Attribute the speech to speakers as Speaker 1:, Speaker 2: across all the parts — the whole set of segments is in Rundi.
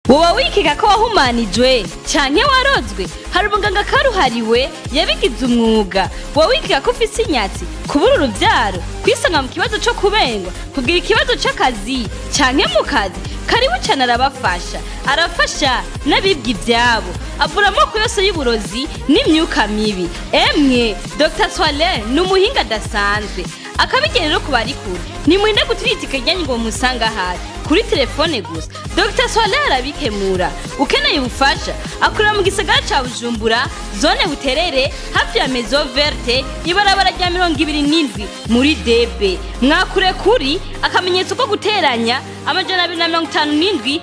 Speaker 1: Woba wikeka ko wahumanijwe canke warozwe? Hari umuganga karuhariwe yabigize umwuga. Woba wikeka ko ufise inyatsi, kubura uruvyaro, kwisanga mu kibazo co kubengwa, kugira ikibazo c'akazi canke mu kazi? Karibu cane, arabafasha. Arafasha n'abibwa ivyabo, avura amoko yose y'uburozi n'imyuka mibi. Emwe, Dr Swale ni umuhinga adasanzwe. Akabigene rero ku bari kure, nimwinde gutiritika iryanyu ngo mumusanga ahari. Kuri telefone gusa Dr Swale arabikemura. Ukeneye ubufasha, akorera mu gisagara ca Bujumbura, zone Buterere, hafi ya Maison Verte, ibarabara rya 27 muri debe. Mwakure kuri akamenyetso ko guteranya 257 62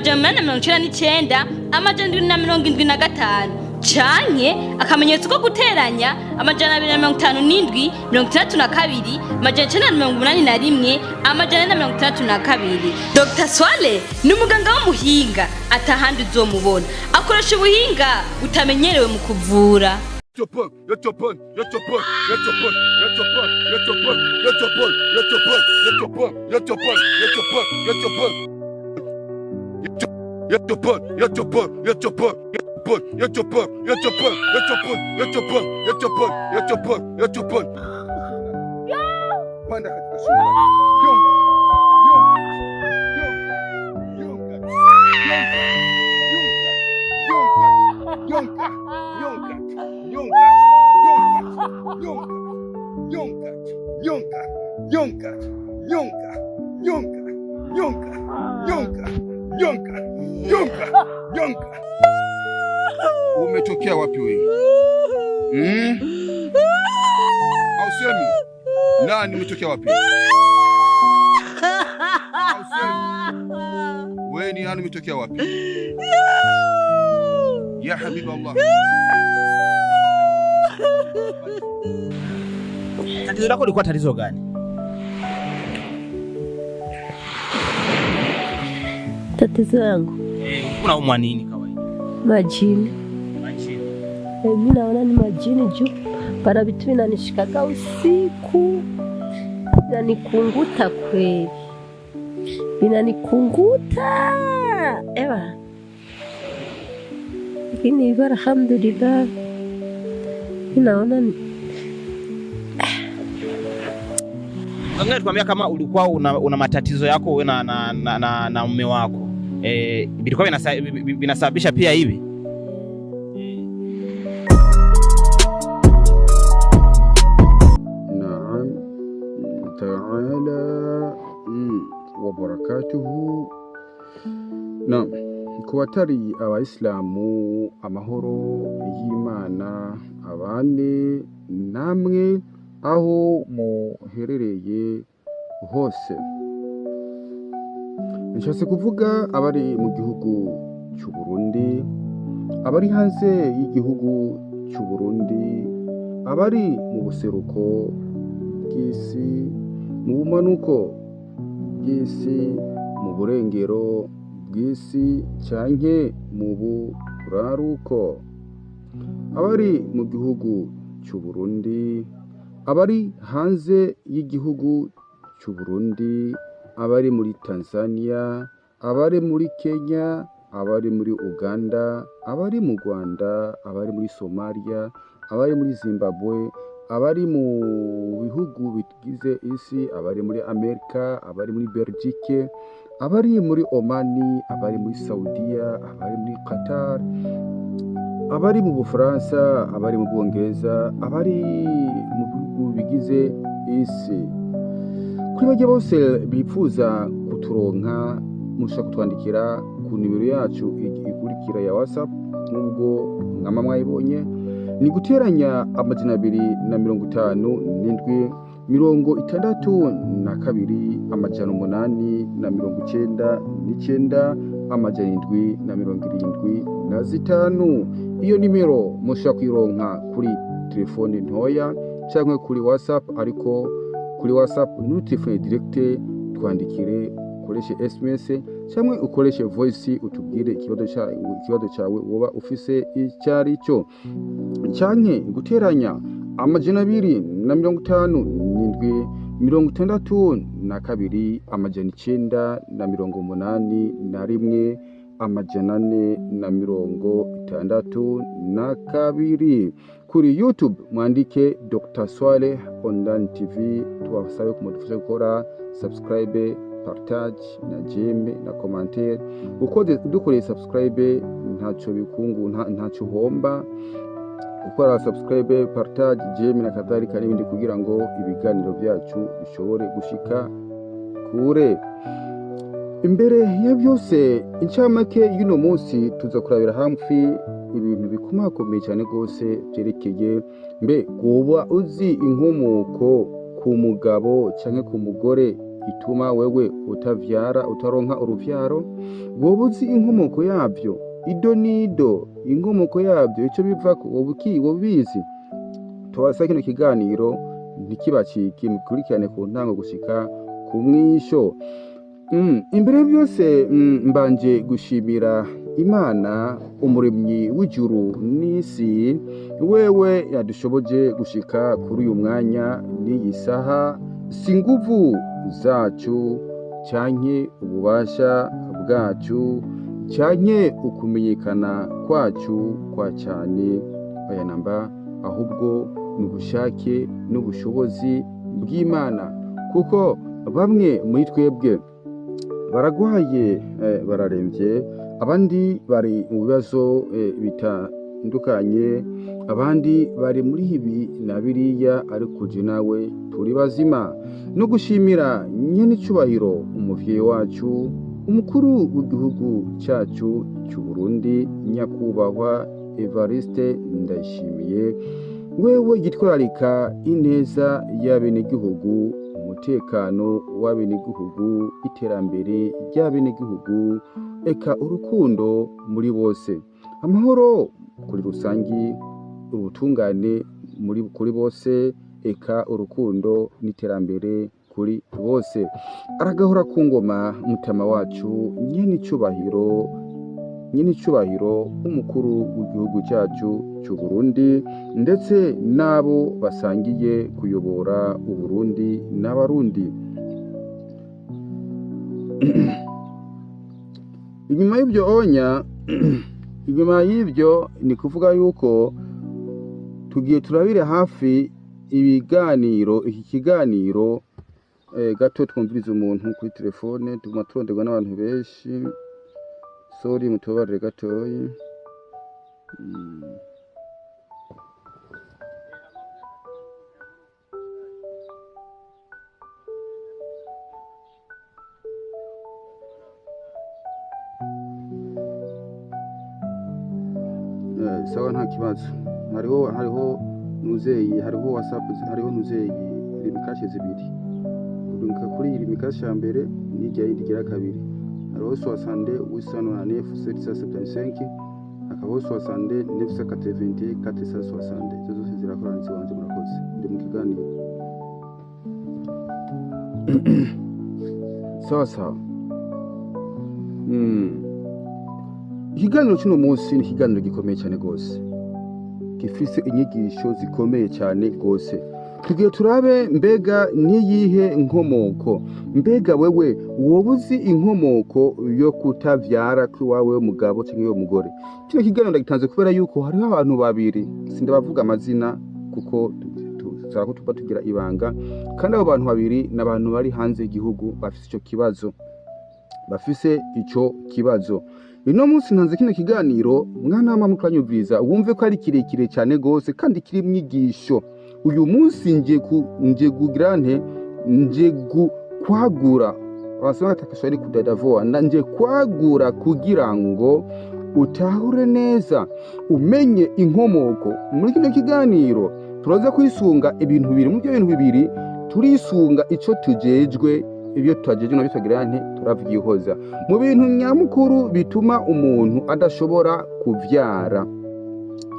Speaker 1: 899 775, canke akamenyetso ko guteranya 257 62 981 462. Dr Swale ni umuganga w'umuhinga, atahandi uzomubona. Akoresha ubuhinga butamenyerewe mu kuvura.
Speaker 2: Panda katika shimo. Yonga, yonga, yonga, yonga, yonga, yonga, yonga, yonga, yonga, yonga, yonga, yonga, yonga, yonga, yonga, yonga, yonga, yonga. Umetokea wapi wewe? Mm? Hausemi? Nani, umetokea wapi? Hausemi? Wewe ni nani, umetokea wapi? Ya Habib Allah.
Speaker 3: Tatizo lako lilikuwa tatizo gani?
Speaker 4: Tatizo yangu
Speaker 3: Unaumwa nini kawaida?
Speaker 4: Majini.
Speaker 3: Majini.
Speaker 4: Mi naona ni majini juu para vitu vinanishikaga usiku, vinanikunguta kweli, vinanikunguta ewa, lakini hivyo alhamdulillah, mi naona
Speaker 3: Mganga tuambia kama ulikuwa una matatizo yako wewe na mume wako. Vilikuwa vinasababisha pia hivi?
Speaker 2: Naam, taala wabarakatuhu. Naam, ku batari abayisilamu, amahoro y'Imana abane namwe aho muherereye hose. Nshatse kuvuga abari mu gihugu cy'u Burundi, abari hanze y'igihugu cy'u Burundi, abari mu buseruko bw'isi, mu bumanuko bw'isi, mu burengero bw'isi canke mu buraruko, abari mu gihugu cy'u Burundi, abari hanze y'igihugu cy'u Burundi, abari muri Tanzania, abari muri Kenya, abari muri Uganda, abari mu Rwanda, abari muri Somalia, abari muri Zimbabwe, abari mu bihugu bigize isi, abari muri Amerika, abari muri Belgique, abari muri Omani, abari muri Saudiya, abari muri Qatar, abari mu Bufaransa, abari mu Bwongereza, abari mu bihugu bigize isi. Kuri bajya bose bifuza kuturonka, mushobora kutwandikira ku nimero yacu ikurikira ya WhatsApp, nubwo mwama mwayibonye, ni guteranya 257 62 899 775. Iyo nimero mushobora kuyironka kuri telefone ntoya cyangwa kuri WhatsApp, ariko kuri WhatsApp ni telefone direct. Twandikire, ukoreshe SMS cyangwa ukoreshe voice, utubwire ikibazo cyawe woba ufise icyo ari cyo. Canke guteranya 257 63. na 2 981 462. Kuri YouTube mwandike Dr. Swaleh Online TV. Tubasabe kumudufasha gukora subscribe, partage na j'aime na commentaire. Uko dukoreye subscribe ntacyo bikungu, ntacyo uhomba. Gukora subscribe, partage, j'aime na kadhalika n'ibindi kugira ngo ibiganiro byacu bishobore gushika kure. Imbere ya byose, incamake y'uno munsi, tuza kurabira hafi ibintu bikomakomeye cyane rwose byerekeye mbe kuba uzi inkomoko ku mugabo cyangwa ku mugore ituma wewe utavyara, utaronka uruvyaro. Woba uzi inkomoko yabyo, ido nido inkomoko yabyo, icyo bivako, woba ubizi? Tubasaba kino kiganiro ntikibacike, mukurikirane ku ntango gushika ku mwisho. Imbere ya byose, mbanje gushimira Imana umuremyi w'ijuru n'isi, wewe yadushoboje gushika kuri uyu mwanya n'iyi saha. Si nguvu zacu canke ububasha bwacu canke ukumenyekana kwacu kwa cyane, oya namba, ahubwo ni ubushake n'ubushobozi bw'Imana, kuko bamwe muri twebwe baragwaye, bararemvye, abandi bari mu bibazo bitandukanye, abandi bari muri ibi na biriya, ariko je nawe turi bazima. No gushimira nyene icubahiro umuvyeyi wacu, umukuru w'igihugu cyacu cy'u Burundi, nyakubahwa Evariste Ndayishimiye, wewe yitwararika ineza y'abenegihugu, umutekano w'abenegihugu, iterambere ry'abenegihugu, eka urukundo muri bose, amahoro kuri rusangi, ubutungane muri kuri bose, eka urukundo n'iterambere kuri bose. Aragahora ku ngoma mutama wacu nyene icubahiro, nyene icubahiro umukuru w'igihugu cyacu cy'u Burundi, ndetse n'abo basangiye kuyobora Uburundi n'Abarundi. Inyuma y'ibyo onya, inyuma y'ibyo ni kuvuga yuko tugiye turabire hafi ibiganiro, iki kiganiro. Gato twumviriza umuntu kuri telefone, tuguma turonderwa n'abantu benshi. Sorry, mutubabarire gatoyi. Sawa, nta kibazo. Hariho nuzeyi, hariho WhatsApp, hariho nuzeyi Lumicash zibiri. Urunka kuri iyi Lumicash ya mbere n'ijya yindi igira kabiri. Hariho 60 899 775, hakabaho 60 981 460. Izo zose zirakora nziwanje. Murakoze, ndi mu kiganiro. Sawa sawa. Ikiganiro cy'uno munsi ni ikiganiro gikomeye cyane rwose, gifise inyigisho zikomeye cyane rwose. Tugiye turabe mbega niyihe nkomoko, mbega wewe woba uzi inkomoko yo kutavyara kw'iwawe w'umugabo cyangwa w'umugore? Kino kiganiro ndagitanze kubera yuko hariho abantu babiri, sindabavuga amazina kuko tuzara ko tuba tugira ibanga, kandi abo bantu babiri ni abantu bari hanze y'igihugu bafise ico kibazo, bafise ico kibazo. Ino munsi ntanze kino kiganiro, mwana wa mama, mukanyumviriza wumve ko ari kirekire cyane gose kandi kiri mwigisho. Uyu munsi nje kugira nte, nje kwagura, wanasema katika Kiswahili kudadavua, na nje kwagura kugira ngo utahure neza, umenye inkomoko. Muri kino kiganiro turaza kwisunga ibintu bibiri. Mu byo bintu bibiri turisunga ico tujejwe, ibyo tutajejwe nabyo tugira nte, turavyihoza. Mu bintu nyamukuru bituma umuntu adashobora kuvyara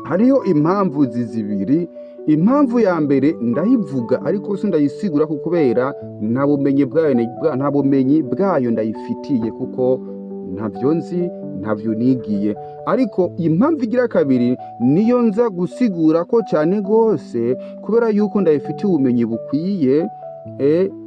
Speaker 2: hariho impamvu zibiri. Impamvu ya mbere ndayivuga, ariko si ndayisigura ko kubera nta bumenyi bwayo, nta bumenyi bwayo ndayifitiye, kuko ntavyo nzi, ntavyo nigiye. Ariko impamvu igira kabiri niyo nza gusigura ko cyane rwose, kubera yuko ndayifitiye ubumenyi bukwiye.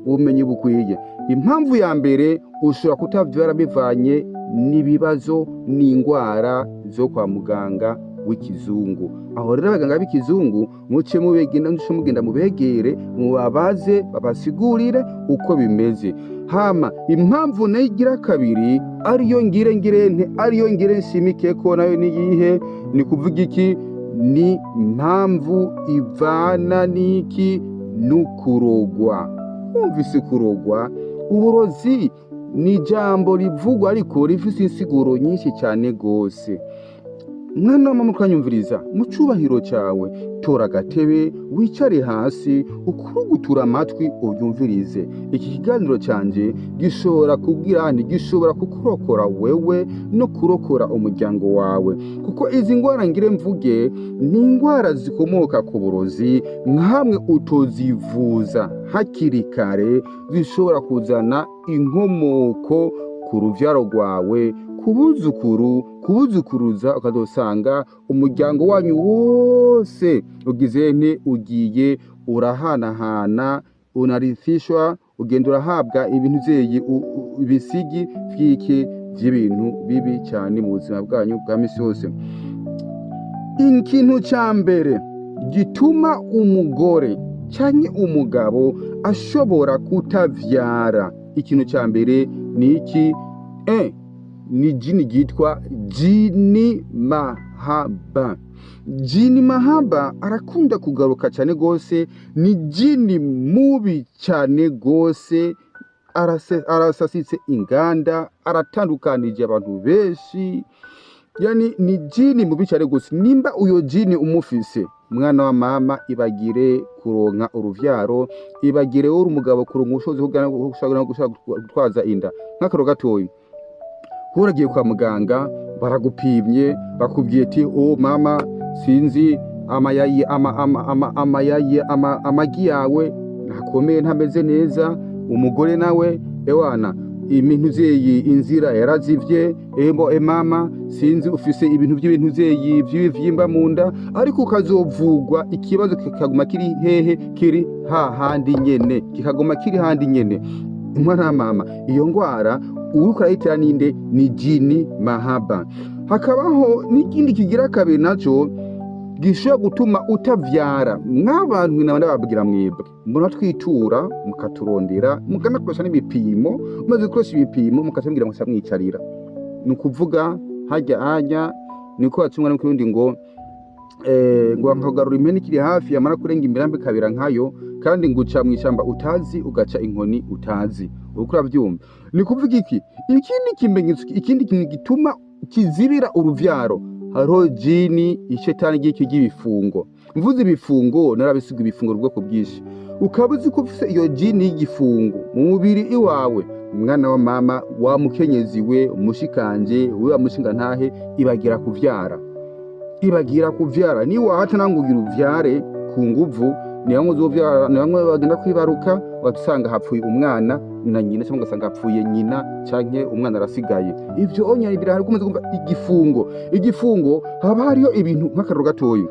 Speaker 2: Ubumenyi bukwiye. Impamvu ya mbere, ushobora kutavyara bivanye n'ibibazo n'ingwara zo kwa muganga w'ikizungu. Aho rero abaganga b'ikizungu muce mubegenda, muce mugenda mubegere, mubabaze, babasigurire uko bimeze. Hama impamvu nayo igira kabiri, ariyo ngire ngirente, ariyo ngire nshimike ko nayo niyihe? Ni kuvuga iki? Ni impamvu ivana n'iki? N'ukurogwa. Wumvise kurogwa, uburozi ni ijambo rivugwa ariko rifise insiguro nyinshi cyane gose. Mwana wa mama ukanyumviriza, mu cubahiro cyawe tora agatebe wicare hasi, ukurugutura amatwi, ubyumvirize. Iki kiganiro cyanjye gishobora kubwira, gishobora kukurokora wewe no kurokora umuryango wawe, kuko izi ndwara ngire mvuge ni indwara zikomoka ku burozi. Nkamwe utozivuza hakiri kare, zishobora kuzana inkomoko ku rubyaro rwawe, ku buzukuru, kubuzukuruza, ukazosanga umuryango wanyu wose ugize nte? Ugiye urahanahana, unarithishwa, ugenda urahabwa ibintu vyeye, ibisigi vy'iki? Vy'ibintu bibi cyane mu buzima bwanyu bwa misi yose. Ikintu cya mbere gituma umugore cyangwa umugabo ashobora kutavyara, ikintu cya mbere ni iki? Ni jini ryitwa jini mahaba. Jini mahaba arakunda kugaruka cyane gose, ni jini mubi cyane gose, arasasitse inganda, aratandukanije abantu benshi. Yani ni jini mubi cyane gose. Nimba uyo jini umufise, mwana wa mama, ibagire kuronka uruvyaro, ibagire uri umugabo kuronka ubushobozi bwo gushobora gutwaza inda. Nk'akaro gatoyi, uragiye kwa muganga, baragupimye, bakubwiye ati: "Oh mama, sinzi amayayi ama, ama, ama, amayayi ama, amagi yawe ntakomeye, ntameze neza." Umugore nawe, ewana, ibintu zeyi inzira yarazivye, embo mama, sinzi ufise ibintu by'ibintu zeyi by'ibivyimba mu nda, ariko ukazovugwa, ikibazo kikaguma kiri hehe? Kiri hahandi nyene, kikaguma kiri handi nyene. Mwana wa mama, iyo ngwara uriko urayitera ninde? Ni jini mahaba. Hakabaho n'ikindi kigira kabiri naco gishobora gutuma utavyara. Mw'abantu naba ndababwira, mwebwe muratwitura, mukaturondera, mukanakoresha n'ibipimo. Mumaze gukoresha ibipimo, mukatubwira ngo mwicarira. Ni ukuvuga hajya hajya niko bacumwa no kirundi ngo ngo nkagarura impene ikiri hafi, yamara kurenga imirambi kabira nkayo. Kandi nguca mw'ishyamba utazi, ugaca inkoni utazi. Uriko uravyumva? Ni kuvuga iki? Ikindi kimenyetso, ikindi kintu gituma kizibira uruvyaro, hariho jini ishetani ry'iki ry'ibifungo. Mvuze ibifungo, narabisiga ibifungo ubwoko bwinshi. Ukaba uzi ko ufise iyo jini y'igifungo mu mubiri iwawe, umwana wa mama, wa mukenyezi we, umushikanje we, wa mushinga ntahe, ibagira kuvyara, ibagira kuvyara. Ni wahata nangugira uvyare ku nguvu, ni bamwe uzovyara, ni bamwe bagenda kwibaruka ugasanga hapfuye umwana na nyina, cyangwa ugasanga hapfuye nyina canke umwana arasigaye. Ivyo onya birahari. Kumaze kumva igifungo, igifungo haba hariyo ibintu. Nk'akaroro gatoyi,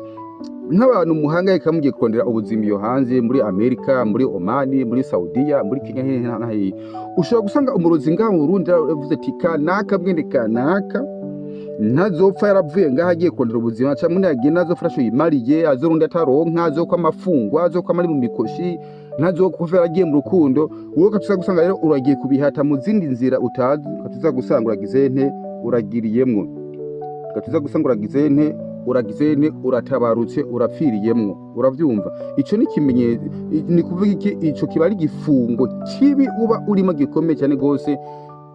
Speaker 2: nk'abantu muhangayika mugiye kurondera ubuzima iyo hanze, muri Amerika, muri Omani, muri Saudiya, muri Kenya, hehe na hehe, ushobora gusanga umurozi ngaha mu Burundi yaravuze ati: "Kanaka mwene kanaka ntazopfa yaravuye ngaha agiye kurondera ubuzima, cyangwa ntagenda azopfa arashoye imariye, azorundi ataronka, azokwa amafungwa, azokwa ari mu mikoshi, ntazokwa yaragiye mu rukundo." Wowe ugaca gusanga rero uragiye kubihata mu zindi nzira utazi, ugaca gusanga uragize nte? Uragiriyemwo. Ugaca gusanga uragize nte? Uragize nte? Uratabarutse, urapfiriyemwo. Uravyumva? Ico ni ikimenyetso. Ni kuvuga iki? Ico kiba ari igifungo kibi uba urimo gikomeye cyane gose.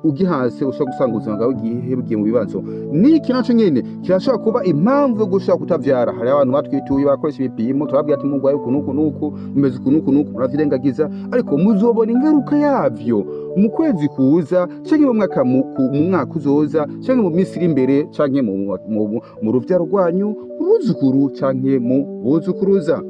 Speaker 2: Ugihase ushobora gusanga ubuzima bwawe bugiye mu bibazo. N'iki naco nyene kirashobora kuba impamvu yo gushobora kutavyara. Hari abantu batwituye, bakoresha ibipimo, turababwira ati: "Murwaye uku n'uku n'uku, mumeze uku n'uku n'uku." Muravyirengagiza, ariko muzobona ingaruka yavyo mu kwezi kuza, canke mu mwaka, mu mwaka uzoza, canke mu minsi iri imbere, canke mu ruvyaro rwanyu, mu buzukuru canke mu buzukuruza.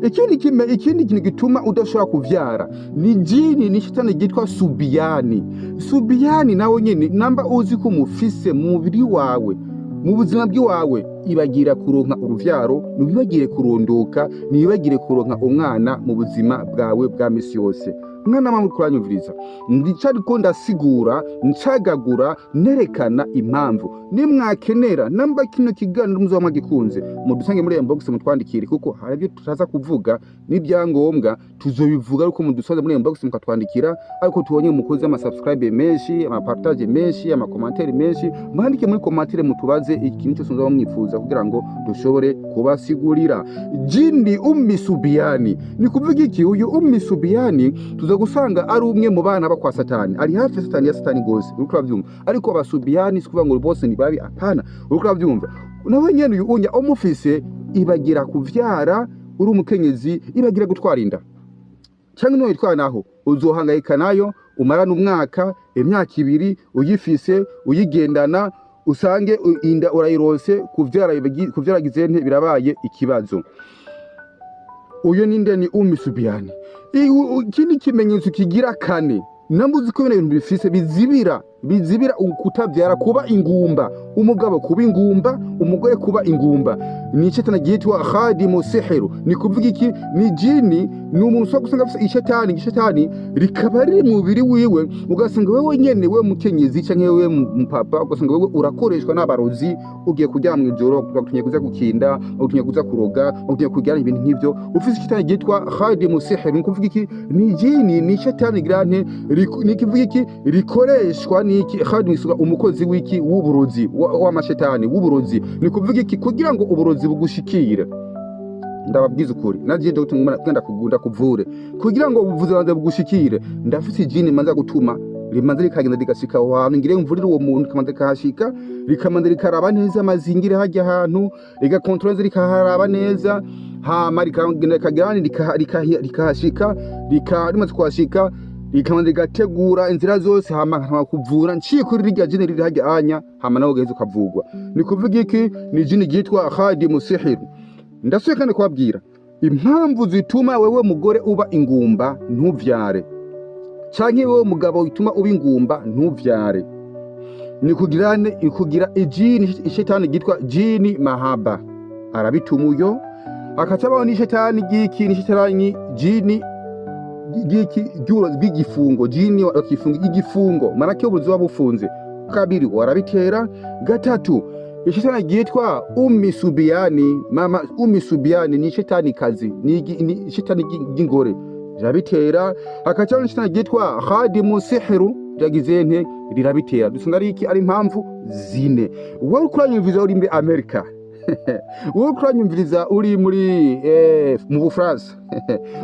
Speaker 2: Ikindi kintu gituma udashobora kuvyara ni jini, ni shitani ryitwa subiyani. Subiyani nawe nyene, namba uzi ko umufise mu mubiri wawe. Mu buzima bw'iwawe ibagira kuronka uruvyaro, ntiwibagire kurondoka, ntiwibagire kuronka umwana mu buzima bwawe bwa misi yose. Mwana mama uriko uranyumviriza, ndicariko ndasigura, ncagagura, nerekana impamvu. Nimwakenera namba kino kiganiro muzoba mwagikunze, mudusange muri inbox, mutwandikire, kuko hari ibyo tutaza kuvuga n'ibyangombwa tuzobivuga, ariko mudusanze muri inbox mukatwandikira. Ariko tubonye mukoze ama subscribe menshi, ama partage menshi, ama commentaire menshi, mwandike muri commentaire mutubaze ikintu cyose muzoba mwifuza kugira ngo dushobore kubasigurira. Jini Ummi Subiyani ni kuvuga iki? Uyu Ummi Subiyani tuza gusanga ari umwe mu bana ba kwa Satani, ari hafi ya Satani, ya Satani gose, uriko uravyumva? Ariko abasubiyani si kuvuga ngo bose ni babi, apana, uriko uravyumva? Nawe nyene uyu unya umufise, ibagira kuvyara uri umukenyezi, ibagira gutwara inda cyangwa niyo yitwara, naho uzohangayika nayo umarana umwaka, imyaka 2 uyifise, uyigendana, usange inda urayironse, kuvyara kuvyara gizente birabaye ikibazo. Uyo ninde? Ni Ummi Subiyani. Ikindi kimenyetso kigira kane, nambuzi ko bino bintu bifise bizibira kutavyara, kuba ingumba, umugabo kuba ingumba, umugore kuba ingumba, ni ishetani ryitwa khadimu sihiru. Ni kuvuga iki? Ni jini, ni umuntu ushobora gusanga afise ishetani rikaba riri mu mubiri wiwe, ugasanga wewe nyene, wewe mukenyezi canke wewe mupapa, ugasanga wewe urakoreshwa n'abarozi. Ugiye kuryama mw'ijoro, bagutumye kuza gukinda, bagutumye kuza kuroga, bagutumye kugira ibintu nk'ivyo. Ufise ishetani ryitwa khadimu sihiru, ni kuvuga iki? Ni jini, ni ishetani girante, ni kuvuga iki? Rikoreshwa n'iki? Khadimu sihiru, umukozi w'iki? W'uburozi, w'amashetani, w'uburozi. Ni kuvuga iki? Kugira ngo uburozi bugushikire, ndababwiza ukuri, nagiye ndagenda kugunda kuvure, kugira ngo ubuvuzi banze bugushikire, ndafise ijini manza gutuma, rimanza rikagenda rigashika aho hantu ngire mvurire uwo muntu, rikamanza rikahashika, rikamanza rikaraba neza amazingira hajya ahantu, rigakontorora, rikaharaba neza, hama rikagenda rikagira rikahashika, rimaze kuhashika rikamanza rigategura inzira zose, hama nkaba kuvura nciye kuri rirya jini riri hajya anya, hama nawe ugaheza ukavugwa. Ni kuvuga iki? Ni jini ryitwa khadimu sihiru. Ndasubiye kandi kubabwira impamvu zituma wewe mugore uba ingumba ntuvyare, canke wewe mugabo bituma uba ingumba ntuvyare, ni kugira ijini, ishetani ryitwa jini mahaba, arabituma uyo. Akacabaho n'ishetani ry'iki? N'ishetani jini ry'iki? Ry'igifungo, jini wakifunga igifungo, manake ubuzi buba bufunze kabiri, warabitera. Gatatu, ishetani ryitwa Ummi Subiyani, mama Ummi Subiyani ni ishetani kazi, ni ishetani ry'ingore, rirabitera. Hakacaho n'ishetani ryitwa khadimu sihiru, ryagize nte? Rirabitera. Dusanga ari iki? Ari impamvu zine. Wowe uriko uranyumviriza uri muri Amerika, wowe uriko uranyumviriza uri mu Bufaransa,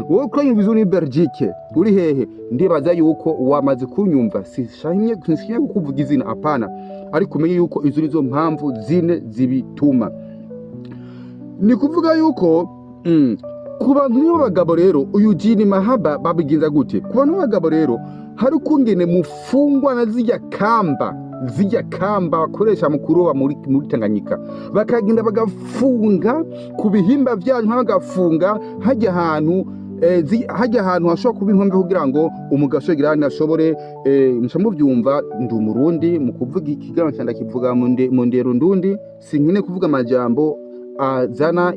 Speaker 2: wowe uriko uranyumviriza uri muri Belgique, uri hehe, ndibaza yuko wamaze kunyumva. Sishimye kukuvuga izina, apana, ariko umenye yuko izo nizo mpamvu zine zibituma. Ni kuvuga yuko ku bantu b'abagabo rero, uyu jini mahaba babigenza gute? Ku bantu b'abagabo rero, hari ukungene mufungwa na zirya kamba bakoresha mu kuroba muri Tanganyika, bakagenda bagafunga ku bihimba byanyu, bagafunga hajya ahantu hajya ahantu hashobora kuba inkombe kugira ngo umugabo ashobore ashobore muca mubyumva. Ndi Umurundi, mu kuvuga ikiganiro cyane ndakivuga mu ndero ndundi, sinkine kuvuga amajambo azana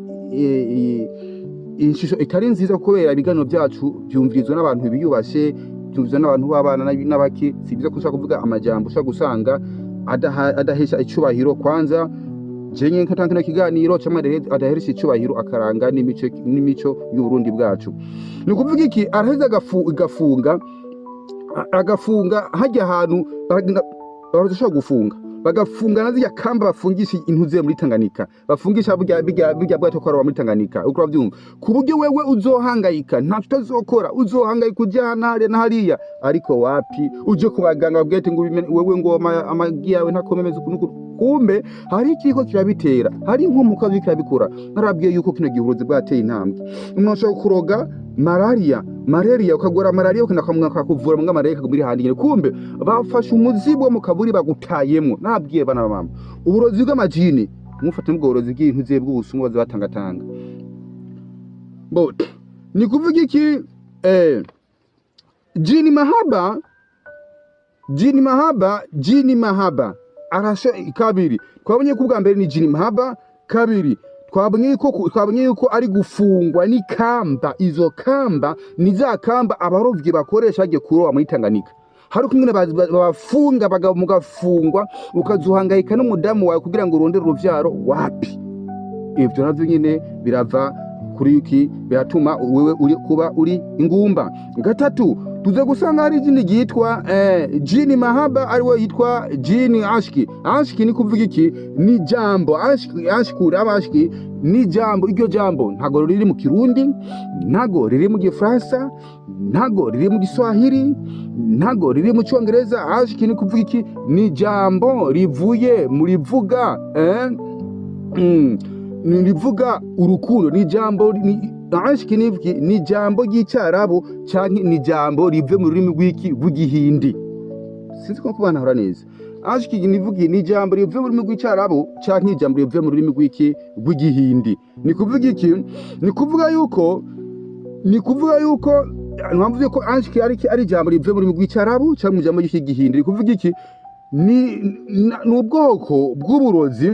Speaker 2: ishusho itari nziza, kubera ibiganiro byacu byumvirizwa n'abantu biyubashe, byumvirizwa n'abantu b'abana n'abaki. Si byiza ko ushobora kuvuga amajambo ushobora gusanga adahesha icubahiro kwanza jenye nkatanga kino kiganiro, cyangwa adaheresha icubahiro akaranga n'imico y'Uburundi bwacu. Ni ukuvuga iki? Araheza agafunga hajya ahantu barashobora gufunga, bagafunga na zirya kamba bafungisha intuze muri Tanganyika, bafungisha burya bwato kwaroba muri Tanganyika, uko urabyumva, ku buryo wewe uzohangayika, nta utazokora, uzohangayika ujya hariya na hariya, ariko wapi, uje ku baganga babwira ati ngo wewe ngo amagi yawe ntakomemeze uku n'uku, kumbe hari ikiriko kirabitera, hari inkomoka biriko kirabikora. Narabwiye yuko kino gihe uburozi bwateye intambwe. Umuntu ashobora kuroga malaria, ukagora malaria, ukenda kwa muganga akakuvura, mbwa malaria ikaguma iri handi nyene, kumbe bafashe umuzigo wo mu kaburi bagutayemwo. Narabwiye bana ba mama, uburozi bw'amajini mufate ubwo burozi bw'intuze bw'ubusumu baza batangatanga bo. Ni kuvuga iki? Jini mahaba, jini mahaba, jini mahaba Arasho kabiri twabonye ko ubwa mbere ni jini mahaba, kabiri twabonye yuko ari gufungwa n'ikamba. Izo kamba ni za kamba abarovyi bakoresha bagiye kuroba muri Tanganyika. Hari kumwe babafunga abagabo mugafungwa, ukazuhangayika n'umudamu wawe kugira ngo urondere uruvyaro wapi. Ivyo navyo nyine birava kuri iki, biratuma wewe uri kuba uri ingumba. Gatatu tuze gusanga hari jini ryitwa jini mahaba, ariwe yitwa jini ashki. Ashki ni kuvuga iki? Ni jambo ashki, ashkura ashki ni jambo. Iryo jambo ntago riri mu Kirundi, ntago riri mu Gifaransa, ntago riri mu Giswahili, ntago riri mu Cyongereza. Ashki ni kuvuga iki? Ni jambo rivuye mu rivuga rivuga urukundo. Ni jambo ashki ni jambo ry'icyarabu canke ni jambo rive mu rurimi rw'iki rw'igihindi. Sinzi ko kubanahura neza. Ashki nivugi ni jambo rive mu rurimi rw'icyarabu canke ijambo rive mu rurimi rw'iki rw'igihindi. Ni kuvuga iki? Ni kuvuga yuko ntamvuze ko ashki ari jambo rive mu rurimi rw'icyarabu canke mu jambo ry'igihindi. Ni kuvuga iki? Ni ubwoko bw'uburozi,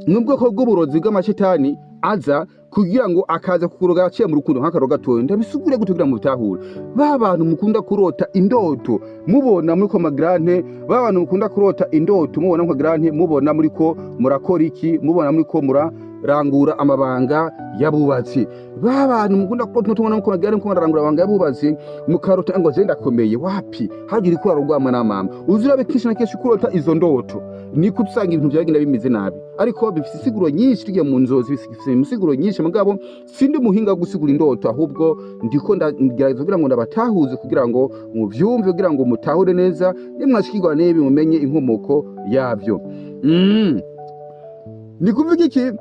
Speaker 2: nubwo bw'uburozi bw'amashetani aza kugira ngo akaza kukuroga aciye mu rukundo nk'akaroga gatoya. Ndabisugure gute kugira ngo mutahure? Ba bantu mukunda kurota indoto mubona muri ko magrante, ba bantu mukunda kurota indoto mubona muri magrante, mubona muri ko murakora iki, mubona muri ko murarangura amabanga y'abubatsi. Ba bantu mukunda kurota indoto mubona muri ko magrante mukunda murarangura amabanga y'abubatsi, mukarota ngo je ndakomeye wapi, hagira ikura rugwamwa na mama. Uzurabe kenshi na kenshi kurota izo ndoto niko usanga ibintu byagenda bimeze nabi, ariko bifite insiguro nyinshi. Tugiye mu nzozi bifite insiguro nyinshi, mugabo sindi muhinga gusigura indoto, ahubwo ndiko ndagerageza kugira ngo ndabatahuze, kugira ngo muvyumve, kugira ngo mutahure neza, nimwashikirwa n'ibi mumenye inkomoko yabyo. Ni kuvuga iki?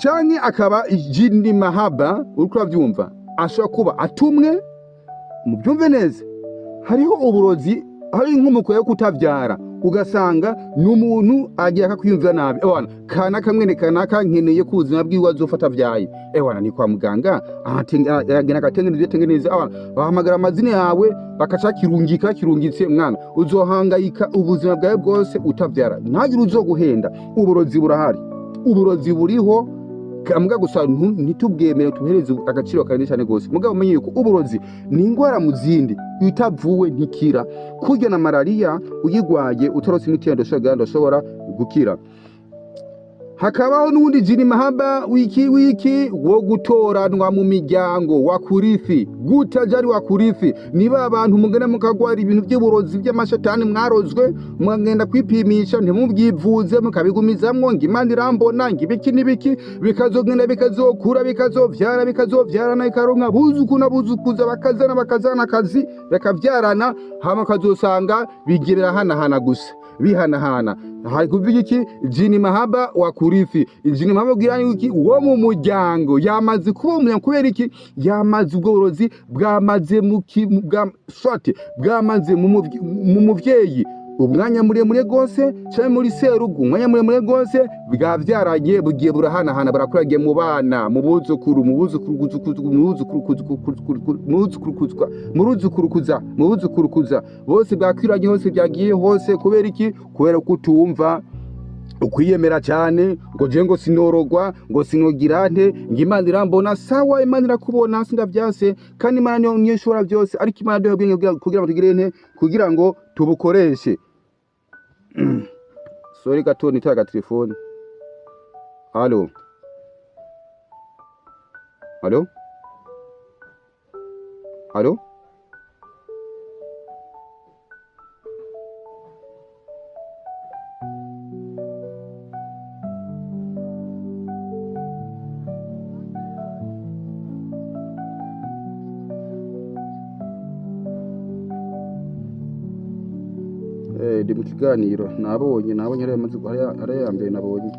Speaker 2: Canke akaba jini mahaba, uriko uravyumva, ashobora kuba atumwe. Mubyumve neza, hariho uburozi, hari inkomoko yo kutavyara, ugasanga n'umuntu agiye akakwiyumvira nabi. Ewana kana mwene kanaka nkeneye ku buzima bwiwe azofata vyaye. Ewana ni kwa muganga agenda agatengeneza tengeneza, ewana bahamagara amazina yawe bakaca kirungika kirungitse mwana, uzohangayika ubuzima bwawe bwose utavyara. Ntagire uzoguhenda, uburozi burahari, uburozi buriho mbwa gusa ntitubwemere tuhereze agaciro kanini cyane gose. Mugabo umenye yuko uburozi ni ingwara mu zindi itavuwe ntikira. Kurya na malaria uyigwaye utarose imiti ndashobora gukira. Hakabaho n'undi jini mahaba wiki wiki wo gutoranwa mu miryango wa kurithi, gutajari wa kurithi. Niba abantu mugenda mukagwara ibintu by'uburozi by'amashetani mwarozwe, mugenda kwipimisha ntimubyivuze, mukabigumizamwo ngo Imana irambona ngo ibiki n'ibiki, bikazogenda bikazokura bikazovyara bikazovyarana ikaronka buzuku na buzukuza, bakazana bakazana akazi bakavyarana, hama kazosanga bigiye birahanahana gusa bihanahana. Hari kuvuga iki? Jini mahaba wa kurithi. Jini mahaba kugira iki? Wo mu muryango yamaze kuba umuryango. Kubera iki? Yamaze ubwo burozi bwamaze mu swate bwamaze mu muvyeyi umwanya muremure gose, cyane muri serugu umwanya muremure gose, bwavyaranye bugiye burahanahana, barakuragiye mu bana, mu buzukuru, mu buzukuru, mu buzukuru, mu buzukurukuza, bose bwakwiranye hose, byagiye hose. Kubera iki? Kubera kutumva, ukwiyemera cyane ngo je ngo sinorogwa, ngo sinogira nte, ngo Imana irambona. Sawa, Imana irakubona sindavyase, kandi Imana niyo ishobora byose, ariko Imana duhe ubwenge kugira ngo tugire nte, kugira ngo tubukoreshe. Sorry gato nitaga telefone. Allo allo allo. Ndi mu kiganiro nabonye ari ya mbere nabonye.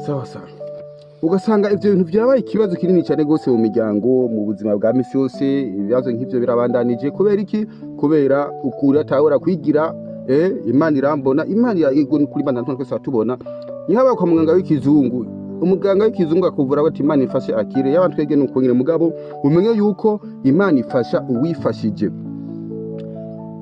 Speaker 2: Sawa sawa. Ugasanga ivyo bintu vyabaye ikibazo kinini cyane gose mu miryango, mu buzima bwa misi yose. Ibibazo nk'ivyo birabandanije kubera iki? Kubera ukuri atahora kwigira. Imana irambona, Imana yego, ni kuri Imana twese tubona. Ni kwa muganga w'ikizungu, umuganga w'ikizungu akuvura ati Imana ifashe akire. Yaba twege nuko nyine, mugabo umenye yuko Imana ifasha uwifashije.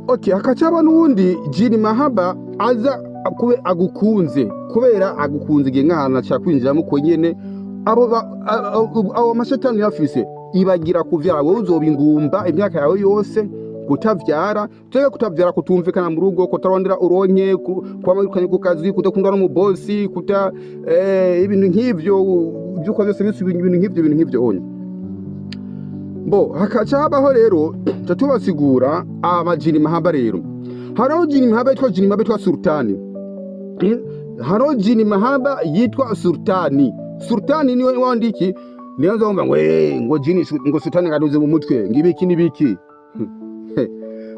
Speaker 2: Okay, hakacaba n'uwundi jini mahaba aza kube agukunze, kubera agukunze igihe nk'ahantu ashaka kwinjiramo uko nyene. Abo mashetani yafise ibagira kuvyara, wowe uzoba ingumba imyaka yawe yose, kutavyara twege, kutavyara, kutumvikana mu rugo, kutarondera uronke, kwama wirukanye ku kazi, kudakundwa n'umubosi, kuta ibintu nk'ivyo byuko byose bisubira, ibintu nk'ivyo, ibintu nk'ivyo onye. Bo hakaca habaho rero, tuca tubasigura amajini mahaba. Rero hariho jini mahaba yitwa, jini mahaba yitwa sultani. Hariho jini mahaba yitwa sultani. Sultani niwe wandiki, niyo nzomva ngo ngo jini ngo sultani ngaduze mu mutwe, ngo ibiki n'ibiki.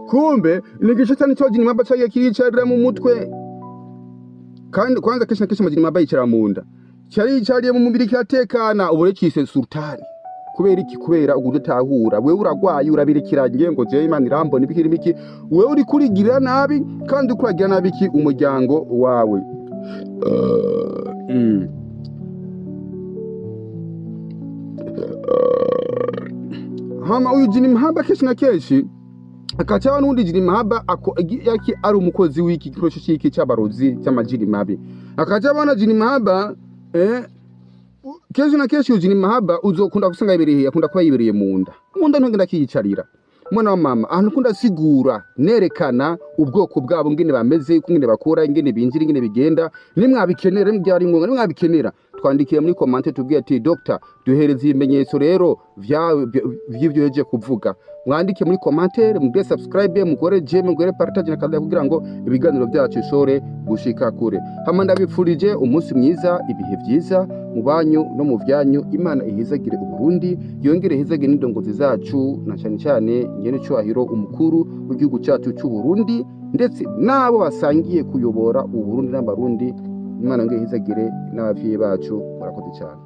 Speaker 2: Kumbe ni igishetani cyo jini mahaba cyagiye kiricarira mu mutwe. Kandi kwanza kenshi na kenshi amajini mahaba yicara mu nda, cyaricariye mu mubiri kiratekana. Ubu rero cise sultani kubera iki? Kubera ugudatahura. Wewe uragwaye, urabirikiranye ngo jewe Imana irambona, ibiki n'ibiki. Wewe uri kurigirira nabi, kandi uriko uragira nabi iki? Umuryango wawe. Hama uyu jini mahaba kenshi na kenshi akacaho n'undi jini mahaba yaki ari umukozi w'iki gikoresho c'iki c'abarozi c'amajini mabi. Akacaho na jini mahaba, kenshi na kenshi uyu jini mahaba uzokunda gusanga yibereye, akunda kuba yibereye mu nda. Mu nda ntugenda akiyicarira. Mwana wa mama, ahantu ukunda sigura nerekana ubwoko bwabo, ingene bameze, ingene bakora, ingene binjira, ingene bigenda. Nimwabikenera, nimbyari ngombwa, nimwabikenera twandikiye muri comment, tubwiye ati doctor, duhereze ibimenyetso rero vy'ivyo heje kuvuga. Mwandike muri commentaire, mugire subscribe, mugore j'aime, mugore partage na kadha, kugira ngo ibiganiro byacu bishobore gushika kure. Hama ndabipfurije umunsi mwiza, ibihe vyiza mu banyu no mu vyanyu. Imana ihezagire Uburundi, yongere ihezagire n'indongozi zacu, na cyane cyane nyene cyubahiro umukuru w'igihugu cyacu cy'u Burundi, ndetse n'abo basangiye kuyobora Uburundi n'Abarundi. Imana yongere ihezagire n'abavyeyi bacu. Murakoze cyane.